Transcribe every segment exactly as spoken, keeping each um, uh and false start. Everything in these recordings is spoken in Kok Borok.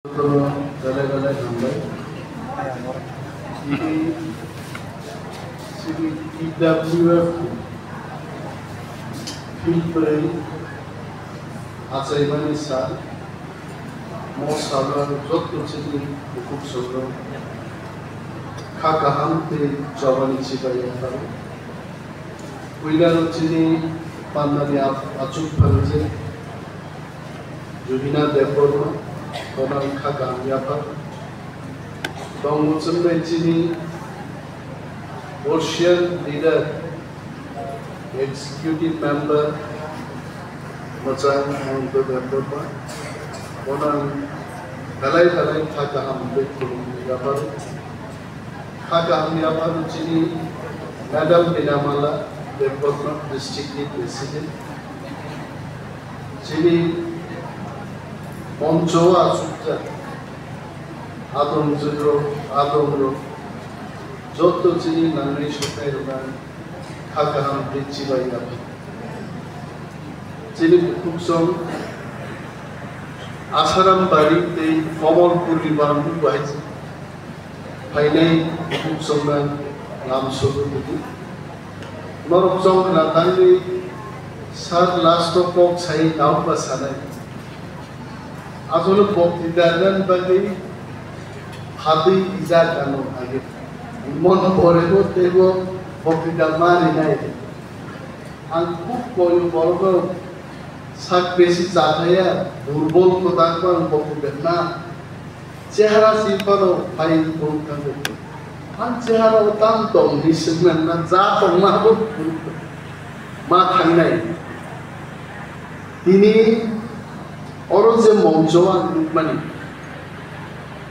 Belai belai hambai. Chini, chini T W F field bwrwi achaimani sal, mo salo joto chini bukhuk songrok kha kaham tei jobani chibai yapharo. Puilano chini pandani ap-, achuk pharijak Jubina Debbarma, bono wngkha kaham yaphar. Tongmung chwngbai chini Persian leader, executive member, mwchang Ananto Debbarma, bono ang belai belai kha kaham tei khulumni yapharo. Kha kaham yapharo chini Madam Binamala Debbarma, district ni president. Chini moncho o achukjak adongjwk rok, adong rok, joto chini nangnai soknai rok ang kha kaham tei chibai yaphar. Chini bukhuk song Asaram Bari tei Komolpur ni bangwi bai phainai bukhuk song nang lam sogo tidi. Norok chong khna tangwi sir last o kok sai naukma sanai. Asole boktwita rwna bagwi phatwi rijak ano age. Mon pore bo teibo boktwita ma rinai. Ang khub koyo borokno sak besi chathaya, durbol kwtal phano boktwita na. Chehara si phano phai tong thango. Ang chehara o tam tong hinwi swngna na ja tongma bo ma thangnai. Tini oro je moncho ang nukmani,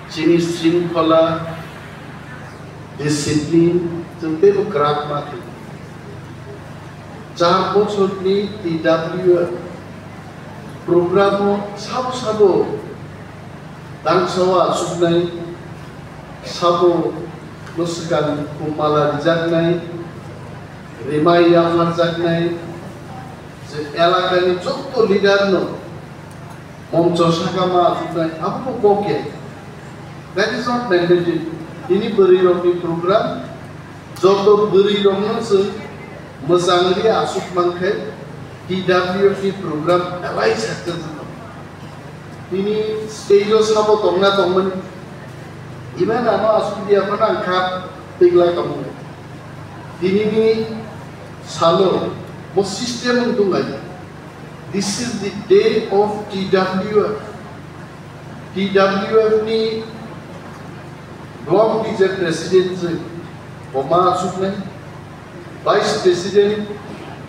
chini shringkhola, discipline, chwng teibo kwrak ma thai. Char bochorni T W F program o sabo sabo Tangsa o achuknai, sabo mwswkang khumala rijaknai, rimai yapharjaknai, je elakani joto leader no moncho saka ma achuknai, abo bo kok ya. That is not mandatory. Tini bwrwi rokni program, joto bwrwi rokno chwng mwchang ri achuk mankhe T W F ni program belai success wngkha. Tini stage o sabo tongna tongmani, even ano asuk dia phano ang kha twigla tongmani. Tini ni salo bo system wng tong lai. This is the day of T W F. T W F ni block ni je president je bo ma asuk nai. Vice President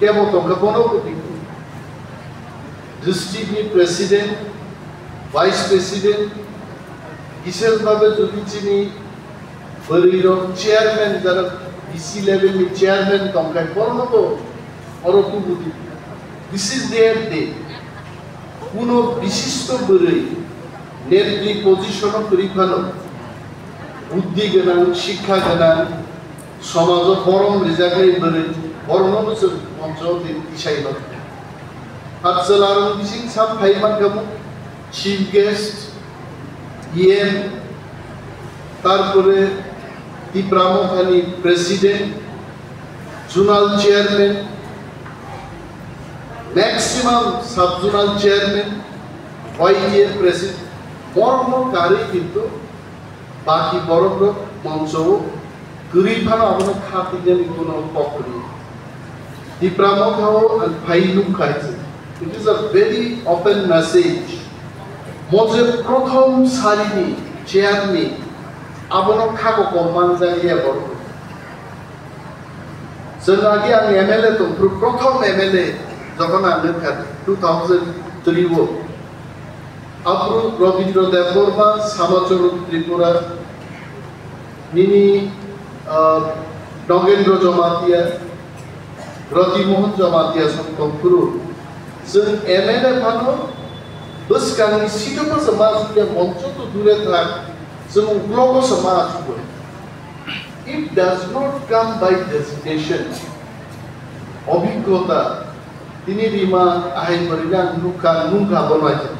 kebo tongkha, bono bo district ni President, Vice President, bises babe jodi chini bwrwi rok chairman, jara B C level ni chairman tongkha, borokno bo oro tubu di. This is their day. Kuno bishisto bwrwi netri position o kwrwi phano, buddhi gwnang, sikha gwnang, somajo borom rijaknai bwrwi, borokno bo chwng moncho o twi tisai no. Ar chwlarok bising sam phai mankha bo chief guest, E M, tarpore Tipra Motha ni president, zonal chairman, maximum sub zonal chairman, Y T F president, borokno karwi kintu baki borok rok moncho o kwrwi phano abono kha twijani kuno kok kwrwi. Tipra Motha o ang phai nukha hai se. It is a very open message. Mo je prothom sari ni chair ni abono kha ko kom manjak ya borok. Chwng agi ang M L A tong phuru prothom M L A jokhon ang nukha two thousand three o. Aphuru Rabindra Debbarma, Samachoro Tripura, nini, ah, Nagendra Jamatia, Rati Mohan Jamatia song tongphuru. Chwng M L A phano bwskangni seat o bwsa ma asukya, moncho to dure thak, chwng uklogo sa ma asukya. It does not come by designation. Obhiggota, tini rima ahai bwrwino ang nukha, nukha bono hai.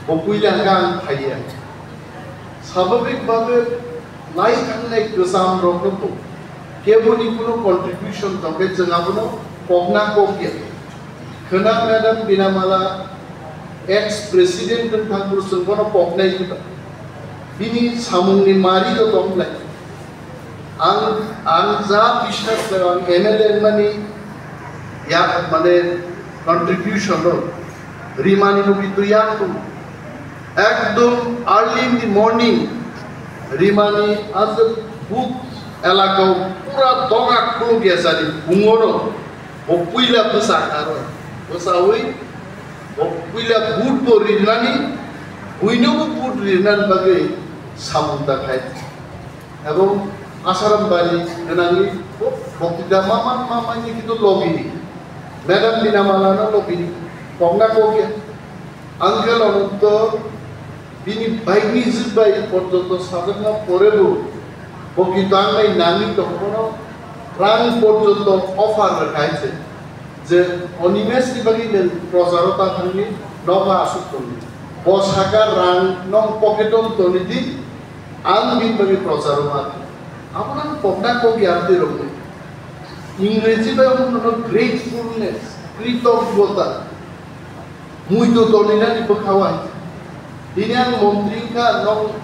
Bo puila hwnkha ang phaiya. Swabhabik bhabe lai thangnai kwcham rokno bo keboni kuno contribution tongkhe chwng abono kokna kokya. Khwna Madam Binamala ex president wng thang bwswng bono koknai kwtal. Bini samungni mari do tong lai. Ang, ang ja biswas khlaio, ang M L A wngmani ya, mane, contribution rok rimani rwgwi twi ya tung. Ekdom early in the morning rimani, aje buk elakao pura doga khuluk ya sari phungono bo puila bwsa karo. Bwsawi bo puila vote bo rinani, buinobo vote rinani bagwi samung ta khai. Ebong Asaram bari gwnangwi bo boktwita ma man ma manni kintu lobini. Madam Binamala no lobini. Kokna kokya. Uncle Ananto bini bike ni jwk bai porjonto sajakna pore bo, bo kintu ang bai nangwi tongmano rang porjonto offer rwkha hai se. Je Animesh ni bagwi nwng procharo ta thangni nogo aswk tongdi. Bo saka rang nong pocket o tongdi. Ang bini bagwi procharo ma khe. Abono ang kokna kok ya twi rokni. Ingreji bai omo no gratefulness, kritogota. Muitu toninani bwkha o hai. Tini ang montri wngkha, nok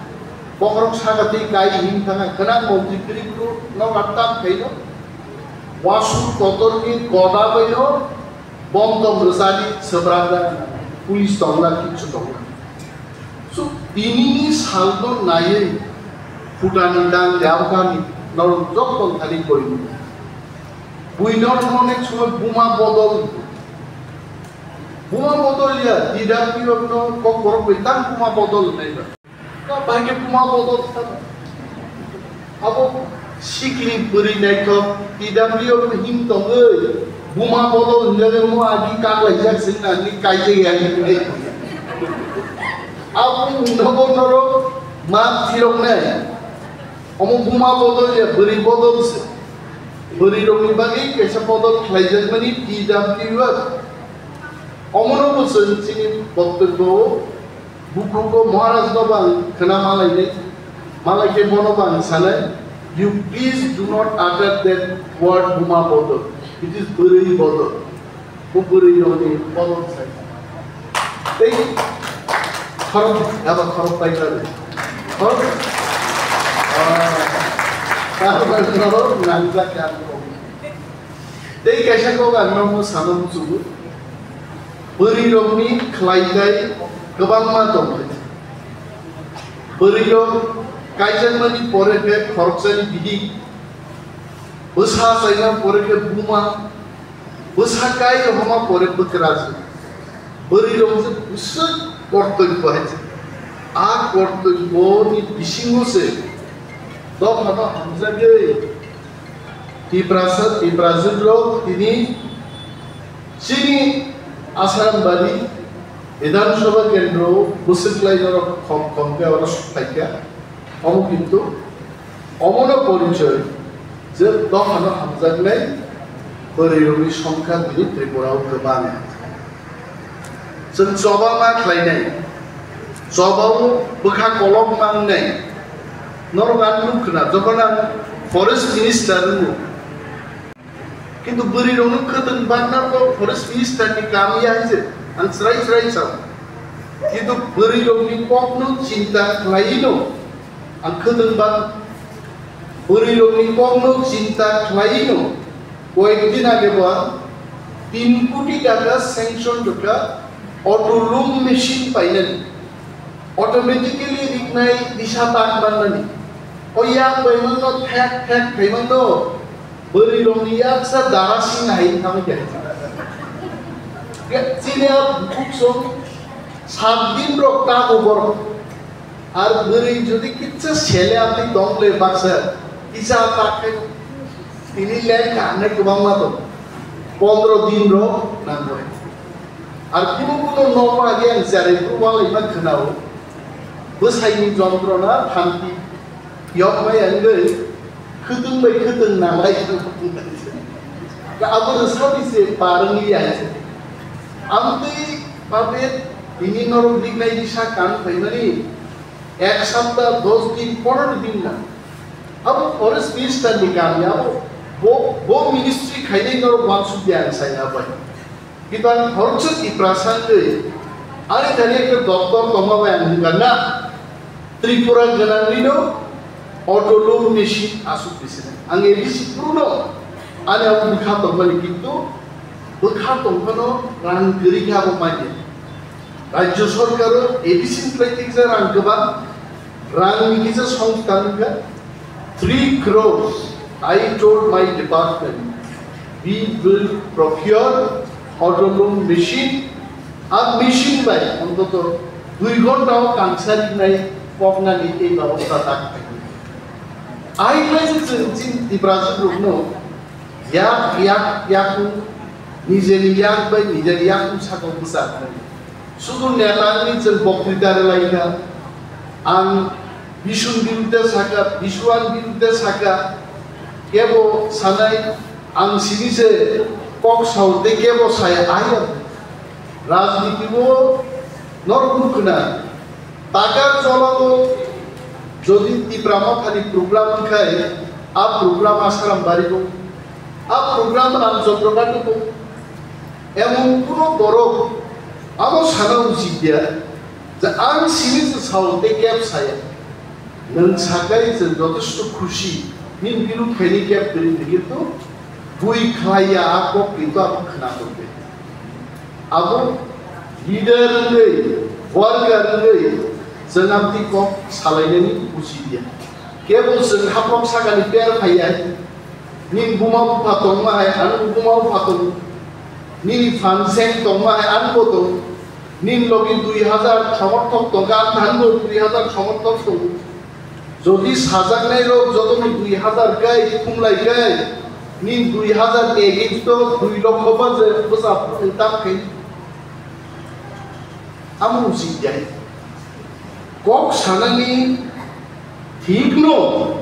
bokhorok saka twi kai him thangkha, khwna montri kwrwi phuru nok attam khaino. Wasu kotorni koda baino bom tom rwchani swbrangjak, police tongna, kichu tongna. So, tinini salno naiwi Bhutanni dang Deabhani norok joto thani koimung. Buino onek somoi buma bodol. Buma bodol ya, T W F no kokborok bai tang buma bodol hinwi ba. Ka bahai khe buma bodol sa. Abo sikli bwrwi naithok, T W F no him tongwi, buma bodol hinwi mo agi kaklaijak singna ni kaijak ya hinwi. Abo nobo norok ma phiroknai. Omo buma bodol ya, bwrwi bodol se. Bwrwi rokni bagwi kaisa bodol khlaijakmani T W F. Omono bo chwng chini boktobyo o bukugo Maharaj no bo ang khwna malainai, malai khe bono bo ang sanai, "You please do not utter that word buma bodol. It is bwrwi bodol." Bo bwrwi rokni bodol sai. Tei khorok, aba khorok pai jani. Khorok, ah, tar mane norok nangjak ya. Tei kaisa kok ang nono sana muchungo. Bwrwi rokni khlai tai kwbangma tongkha. Bwrwi rok kaijakmani pore khe khoroksani bidik. Bwsa chaina pore khe buma. Bwsa kai homa pore bwkrajwk. Bwrwi rok je bwswk kortobyo hai se. A kortobyoni bisingo se dophano hamjagwi Tiprasa, Tiprajwk rok tini chini Asarambari Bidhan Sabha kendro bwswk lai norok khom khom khe oro sukphaikha. Omo kintu omono porichoi je dophano hamjaknai bwrwi rokni songkha tini Tripura o kwbang. Chwng choba ma khlainai, choba o bwkha kolok mangnai. Norok ang nuk khna, jokhon ang forest minister wngo, kintu bwrwi rokno khwtwng bakna kok forest minister ni kam ya hai se, ang chwrai chwrai sao. Kintu bwrwi rokni kokno chinta khlaiwi no ang khwtwng bak. Bwrwi rokni kokno chinta khlaiwi no koyek din age bo ang tin koti taka sanction rwkha auto loom machine painani. Automatically riknai disa tak manmani. O yak bai manno thek thek khai manno. Bwrwi rokni yaksa dara sing hai thang khe. Chini a bukhuk song sat din rok ta ubor. Ar bwrwi jodi kitsa sele amni tong le baksa kisa ta khai tini leng ka nai kwbangma tong. Pondro din rok nang bai. Ar kuno kuno nokma agi ang chari bru walaima khwnao. Bwsaini jontrona thanti yokmai wngwi khwtwng bai khwtwng nanglai. Abo rwsadi se parwngli ya se. Amtwi pape tini norok riknai bisa kan phaimani. Ek sapta, dos din, pondro din na. Abo forest minister ni kami, abo bo, bo ministry khainai norok wansuk ya ang sai abai. Kiban horchuk Tiprasa wngwi ani thani ekta doptor tongma bai ang hwnka na, Tripura gwnangni no autoloom machine asuk bisina. Ang A D C phuru no ani abo bwkha tongmani, kintu bwkha tongphano rang kwrwi khe abo manya. Rajya sorkaro A D C ni phlai tikjak rang kwbang, rang ni kisa songstha wngkha three crores. I told my department, we will procure autoloom machine, a machine bai ontoto dui ghonta o kangsa rinai poknani tei babostha tak khainai. Ahai khlai se chwng chini Tiprasa rokno yak, yak, yakung, nijeni yak bai nijeni yakung sakao bwcharnai. Sudu neta wngwi chwng boktwita rwlaikha. Ang Bisun birudde sakha, Bisuan birudde sakha, kebo sanai ang sini se kok sao tei kebo saya ayam. Rajniti o norok nukna. Takar jolao jodi Tipra Mothani program wngkhai, a program Asaram Bari bo, a program Ram Chandra Bari bo, emon kuno borok amo sana uchit ya je ang sini se sao tei keb saya. Nwng sakai chwng jotesto khusi, nini bini khaini keb kwrwi hinwi to bui khlai ya, a kok kintu abo khwna tongkhe. Abo leader wngwi, worker wngwi chwng amtwi kok salainani uchi dia. Kebo chwng haphang sakani per phai ya, nini buma bupha tongma hai, ano buma bupha tongo. Nini phan seng tongma hai, ano bo tongo. Nini logi dui hazar somorthok tongkha, ano bo dui hazar somorthok tongo. Jodi sajaknai rok jotono dui hazar kai, khumlai kai, nini dui hazar ni against o dui lokho ba je bwsa phuru tam khe. Amo uchi jai. Kok sanani thik no,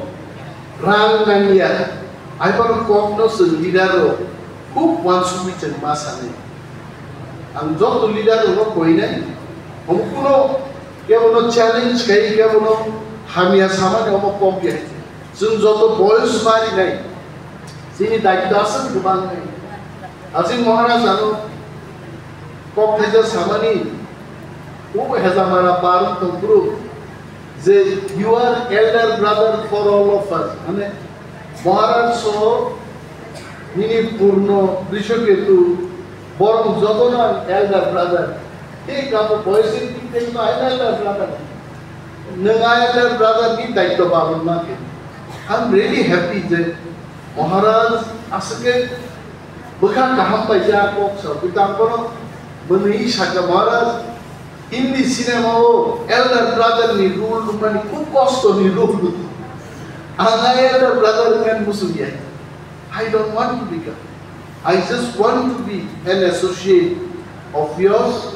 rang nangya. Ai pano kok no chwng leader rok khub wansugwi chwng ma sanai. Ang joto leader rok no koinai. Omo kuno kebo no challenge kai, kebo no hamya samani omo kok ya. Chwng joto boyos barinai. Chini daityo aswk kwbang nai. Aswk Maharaj ano kok thaisa samani, o Hezamara bar tongphuru je, "You are elder brother for all of us." Mane Maharaj so nini purno Brishaketu borok jotono ang elder brother. Thik abo boyosni thik thik no ang elder brother. Nwng ang elder brother ni daityo palon ma khe. I'm really happy je Maharaj aswk khe bwkha kaham bai je a kok sa, bwkha bono mwnwi sakha Maharaj, Hindi cinema o elder brother ni role nukmani khub kosto ni role. Ang a elder brother wngmani muchung ya. I don't want to become. I just want to be an associate of yours.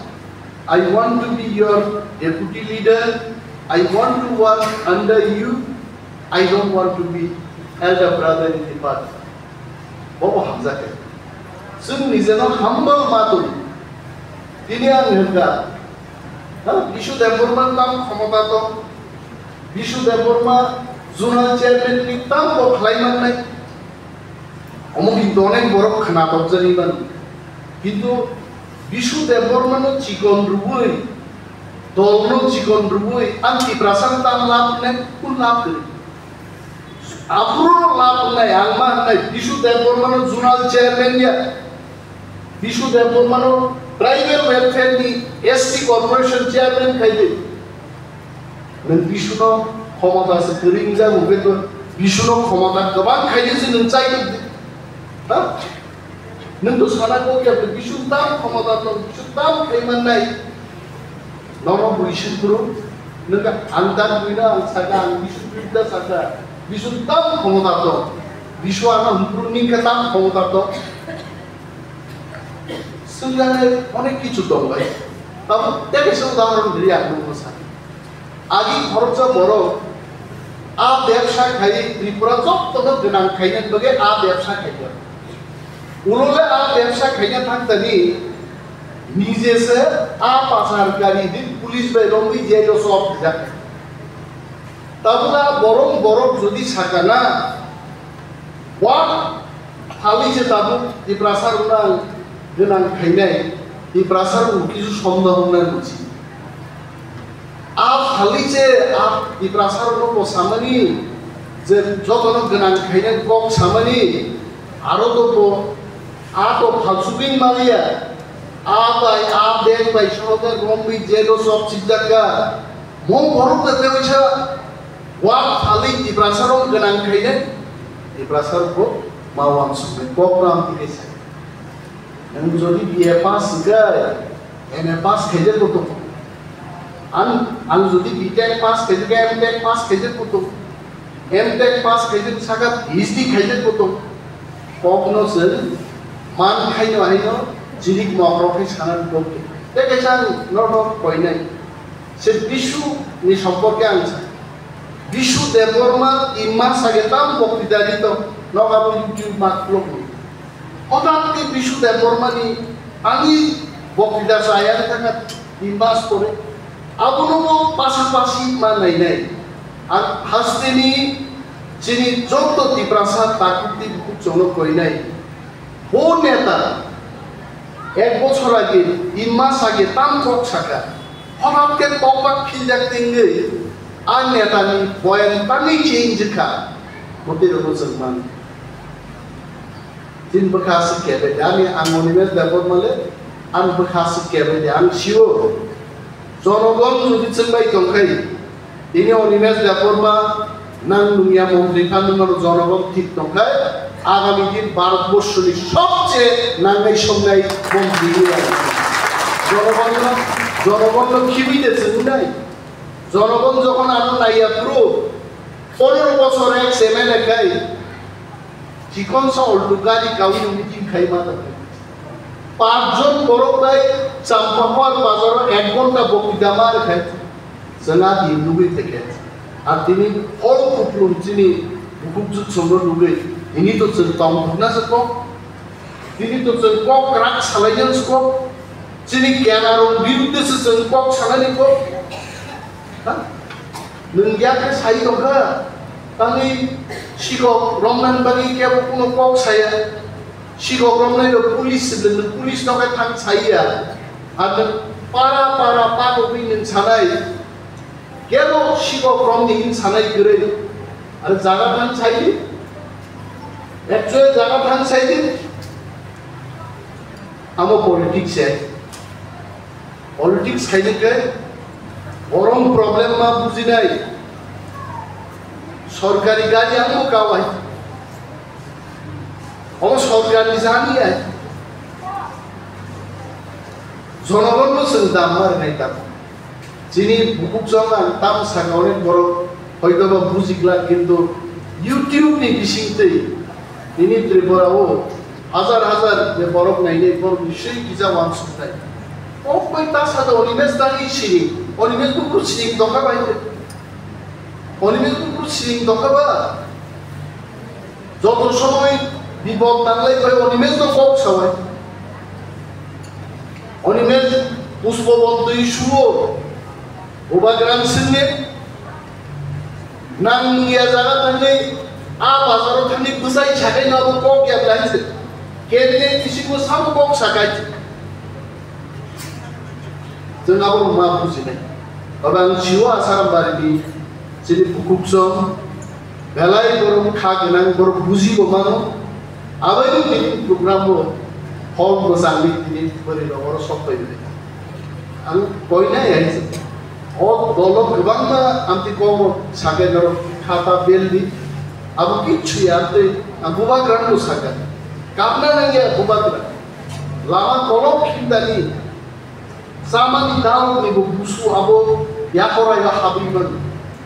I want to be your deputy leader. I want to work under you. I don't want to be elder brother in the party. Bobo hamjakhe. Chwng nijeno humble ma tong. Tini ang hwnkha, ha, Bishu Debbarma tam khomota tong. Bishu Debbarma zonal chairman ni tam bo khlai mannai. Omo kintu onek borok khwnatok jani mano. Kintu Bishu Debbarma no chikon rwui, dol no chikon rwui, ang Tiprasa no tam lab nai, kun lab kwrwi. Aphuru no lab wngnai, ang ma wngnai, Bishu Debbarma no zonal chairman ya, Bishu Debbarma no tribal welfare ni S T corporation chairman khai di. Nwng Bishu no khomota se kwrwi wngjago, hwnkhe to Bishu no khomota kwbang khai di se nwng chai di. Ha? Nwng to sana kok ya, Bishu tam khomota tong, Bishu tam khai mannai. Nono bui sukru, nwng ang tak bui na, ang saka, ang Bishu bui da saka. Bishu tam khomota tong. Bishu ano hukru ningka tam khomota tong. Swngjani onek kichu tong bai. Tamo tei kaisa udahoron ri ang nwng sa. Agi khoroksa borok a bebsa khai Tripura jotono gwnang khainani bagwi a bebsa khaijak. Ulole a bebsa khaina thangtani nije se a pasar gari di police bai romwi jail o sop rijak. Tabuk a borok borok jodi sakana, wak phali se tabuk Tiprasa rok nang gwnang khainai, Tiprasa rok kisu somno wngnai buji. A phali se a Tiprasa rok no samani je jotono gwnang khainai kok samani aro to bo a to phalsugwing maliya, a bai a bank bai sohote romwi jelo sok sikjakka. Mo borok da tewi sa wak phali Tiprasa rok gwnang khainai, Tiprasa rok bo ma wansuknai kok ram tike sa. Nwng jodi B A pass hwnkhe, M A pass khaijak bo tongo. Ang, ang jodi B Tech pass khaijak, M Tech pass khaijak bo tongo. M Tech pass khaijak saka P H D khaijak bo tongo. Kokno chwng man khaino haino jirik mokrok khai sanani kok. Tei kaisa ang norok koinai. Se Bishu ni somporke ang sa. Bishu Debbarma tin mas age tam boktita rito, nok abo YouTube mat vlog ni. Hothat khe Bishu Debbarma ni ani boktita sa yang thangkha tin mas pore. Abono bo pasapasi ma nainai. Ang hasteni chini joto Tiprasa takhuk tei bukhuk chwngno koinai. Bo neta ek bochor age, tin mas age tam kok saka. Hothat khe kokbak philjak tingwi a netani boyan tangwi change kha. Bo tei rwno chwng mano. Chini bwkha aswk kebede, ani ang Animesh Debbarma le, ani bwkha aswk kebede, ang sio. Jonogon jodi chwngbai tongkhai, tini Animesh Debbarma nang nungya montri phan nungmano jonogon thik tongkhai, agami din Bharat borshoni sobche nangnai songnai montri wngya. Jonogonno, jonogonno khibi de chwngnai. Jonogon jokhon ano naiya phuru, pondro bochor ex M L A khai, Chikon sa oltu gari kawi meeting khai ma tong. Panch jon borok bai Champahar bazar o ek ghonta bokti dama ar khai. Chwng a di nugwi theke. Ar tini hol kuplung chini bukhuk jut songno nugwi. Ini to chwng tong thukna se kok. Tini to chwng kok krak salai jan se kok. Chini kena rong birudde se chwng kok salai ni kok. Ha? Nwng yakhe sai tongkha, tangwi sikok romnani bagwi kebo kuno kok saya. Sikok romnai rok police se nwng police no khe thang saiya. Ar nwng para para pagogwi nwng sanai. Kebo sikok romni hin sanai kwrwi. Ar jaga thang sai di. Actually jaga thang sai di. Amo politics se. Politics khaina khe borom problem ma bujinai. Sorkari gari ang bo kawai. Omo sorkari jani ai. Jonogon no chwng dam ma rwnai ta. Chini bukhuk chwng ang tam saka onek borok hoito ba bujiglak, kintu YouTube ni bising twi nini Tripura o hajar hajar je borok nainai, borok ni swi kisa wansuknai. Kok bai ta saka Animesh tangwi siring, Animesh bukhuk siring tongkha bai. Animesh bukhuk siring tongkha ba. Joto somoi bipod nanglai phai Animesh no kok sawai. Animesh puspobol twi suo. Bubagra swngni nang nungya jaga thangwi a bazaro thangwi bwsai sakai no abo kok ya blai se. Kebini bisingo sabo kok sakai. Chwng abo ma bujinai. Abo ang sio Asarambari ni chini bukhuk chwng. Belai borok kha gwnang, borok bujibo mano. Abaino tini program bo hol mwchangwi tini bwrwi rok oro sok phaibai. Ang koinai hai se. O dolo kwbangma amtwi kobo sakai norok khata beldi. Abo kichu ya amtwi ang bubagrano saka. Kapna nangya bubagra. Lama kolok khimdani. Chamani dalni bo busu abo yakorai o habwi mano.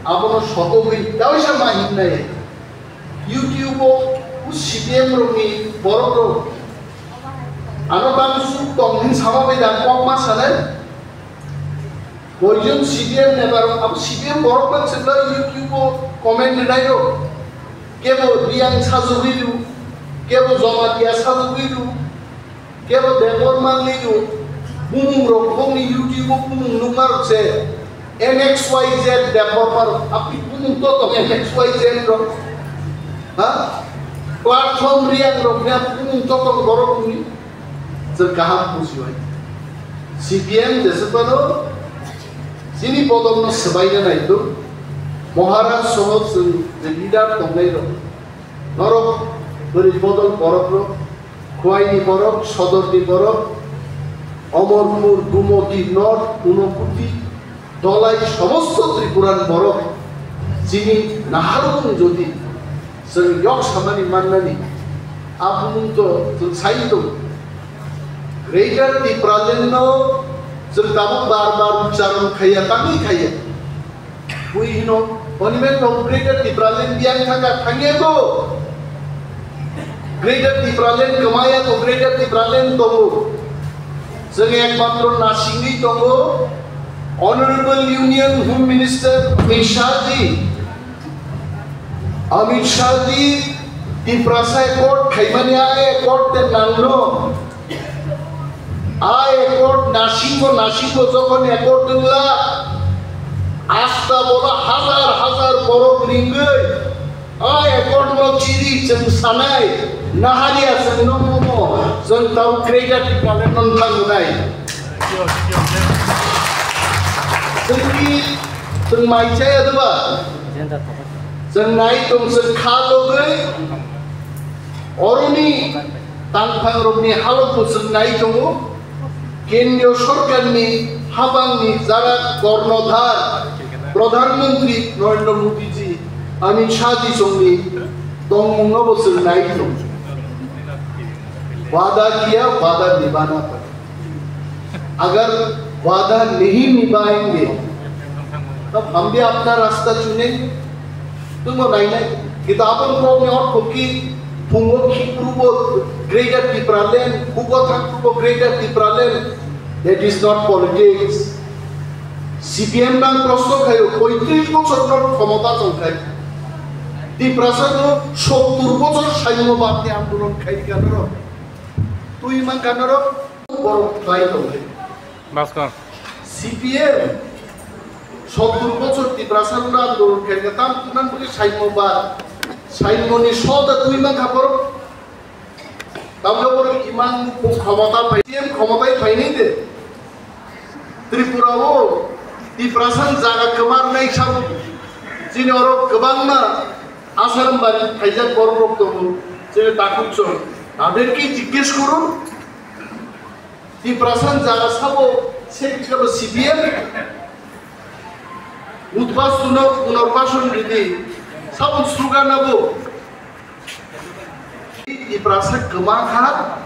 Abono sotogwi kaisa ma hinnai. YouTube o C P M rokni borok rok ano tang su tong hin sama bai da kok ma sanai. Koijon C P M neta rok abo C P M borok man se YouTube o comment rinai rok. Kebo Riyang sajugwi rw, kebo Jamatia sajugwi rw. Kebo Debbarma ni o bumung rok bongni YouTube o bumung nukma rok se. N X Y Z Debbarma rok, apni bumung to tong N X Y Z rok. Ha? Platform Reang rok ni apni bumung to tong borok ni. Chwng kaham bujiwai. C P M jeswkano chini bodolno swbaina naitok. Maharaj soho chwng je leader tongnai rok. Norok bwrwi bodol borok rok, Khowai ni borok, Sodor ni borok, Omorpur, Gumoti, North, Unakoti, Dholai somosto Tripuran borok chini naharmung jodi chwng yok samani mannani, a bumung to chwng sai tongo. Greater Tipraland no chwng tabuk bar bar uchcharon khaiya, tangwi khaiya. Bui hino, Animesh to Greater Tipraland biyang thangkha, thangya to. Greater Tipraland kwmaya to, Greater Tipraland tongo. Chwng ekmatro nasingwi tongo, Honorable Union Home Minister Amit Shah ji. Amit Shah ji, Tiprasa accord khaimani a accord te nangno. A accord nasingo, nasingo jokhon accord wngla, asta bono hazar hazar borok ringwi, a accord no chiri chwng sanai, naharya chwng no momo, chwng tau Greater Tipraland no thangwi nai. Chwngni, chwng mai chaya deba? Chwng nai tong, chwng kha logwi, oroni tangphang rokni halok bo chwng nai tongo. Kendriya Sorkarni habangni jaga Kornodhar Pradhan Mantri Narendra Modi ji, Amit Shah ji chongni tongmungno bo chwng nai tongo. Wada kiya, wada nibhana padta. Agar wada nahi nibhayenge, tab hum bhi apna rasta chunenge. Tungbo nainai, kintu aboni kokni ortho ki, phungo khiprubo Greater Tipraland, bugo thangprubo Greater Tipraland, that is not politics. C P M nang proshno khaio, poitris bochor no khomota tongkhai. Tiprasa no sottur bochor saimobadni andolon khai kanaro. Twi man kanaro, borok khlai tongkhai. Bhaskar. C P M sottur bochor Tiprasa rok andolon khaikha, tam tunan bwkhe saimobad, saimoni sota twi mankha borok. Tamno borok imang khomota phai, C P M khomotai phainai de. Tripura o Tiprasa ni jaga kwmar nai sabo. Chini oro kwbangma Asar bari khaijak borok rok tongo, chini takhuk chwng. Tader ki jiggesh korun. Tiprasa ni jaga sabo se kisa bo C P M. Udbas tuno punorbashan ridi. Sabo slogan abo. Tiprasa kwma kha,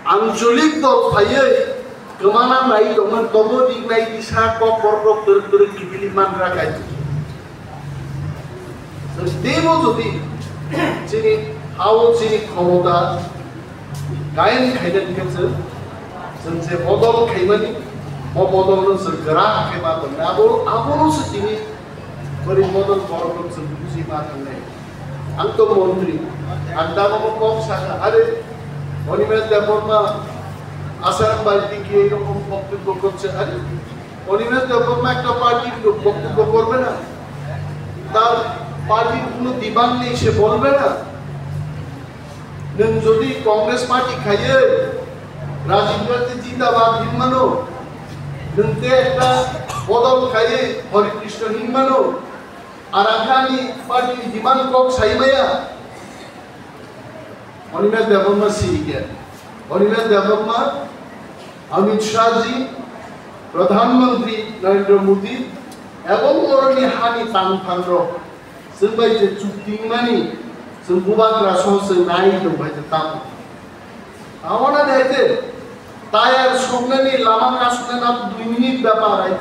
ancholik dol phaiwi kwmana nai tongmani tobo ringnai kisa kok borok rok twrwk twrwk kiphilwi manra kaitor. Teibo jodi chini hao chini khomota kaiyang khaina hwnkhe chwng, chwng je bodol khaimani, bo bodolno chwng kwrak khe ma tongna. Abo, abono se tini bwrwi bodol borokno chwng buji ma thangnai. Ang to montri, ang dama bo kok sakha, are Animesh Debbarma Asaram Balti ki ei rokom boktobbo korche, are Animesh Debbarma ekta party ki boktobbo korbe na, tar party ki kono demand nei, se bolbe na. Nwng jodi Congress party khaiwi Rajiv Gandhi jindabad hinmano, nwng te ekta bodol khaiwi Hare Krishna hinmano, ar ang khe ani party ni demand kok sai maya. Animesh Debbarma siri khe. Animesh Debbarma, Amit Shah ji, Pradhan Mantri Narendra Modi, ebong oroni hani tangphang rok, chwng bai je chukti wngmani, chwng bubagra song chwng nai tong bai je tamo. Amo na de je, tayar soknani lama kasuknani dui minute bepar ai.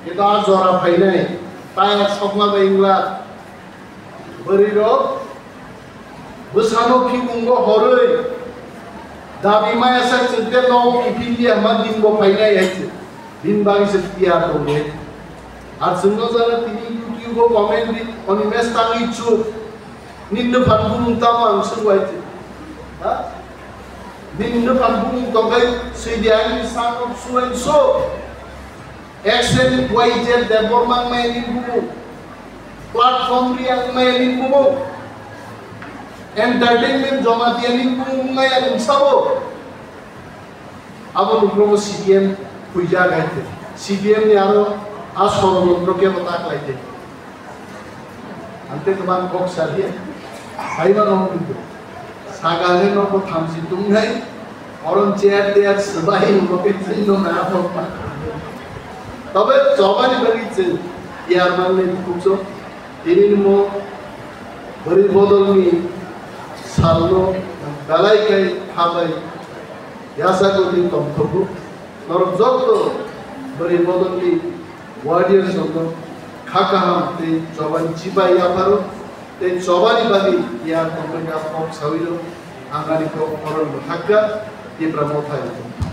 Khe to a jora phainai, tayar sokma bai wngla. Bwrwi rok bwsano khikungo horwi dabi maya sak chwng te nogo kiphil ya ma din bo phainai hai se. Bini bagwi se tiyar tongo. Ar chwngno jana tini YouTube o comment di, Animesh tangwi chuk. Nini phan bumung tamo ang swngwai se. Ha? Nini phan bumung tongkhai swi di, I am the son of so and so. Action Y Z Debbarma wngmaya ni bumung, platform riyang wngmaya ni bumung, entertainment Jamatia ni bumung wngmaya ni sabo. Abo nukrobo C P M huijak hai khe. C P M ni aro a sorojontro kebo ta khlai khe. Ang tei kwbang kok sa liya. Hai mano hwnwi bo. Sagal ni nokbo thamchi tongnai. Oron chair tear swbai bo khe chwng no na bo. Tobe chobani bagwi chwng tiyar manwi khukjak. Tini ni mo bwrwi bodol ni salno belai khai khabai yasa kwrwi tongthogo. Norok joto bwrwi bodol ni warriors rokno kha kaham tei chobani chibai yapharo tei chobani bagwi tiyar tongmani a kok sawi rw ang ani kok oron bo hakha Tipra Motha ni.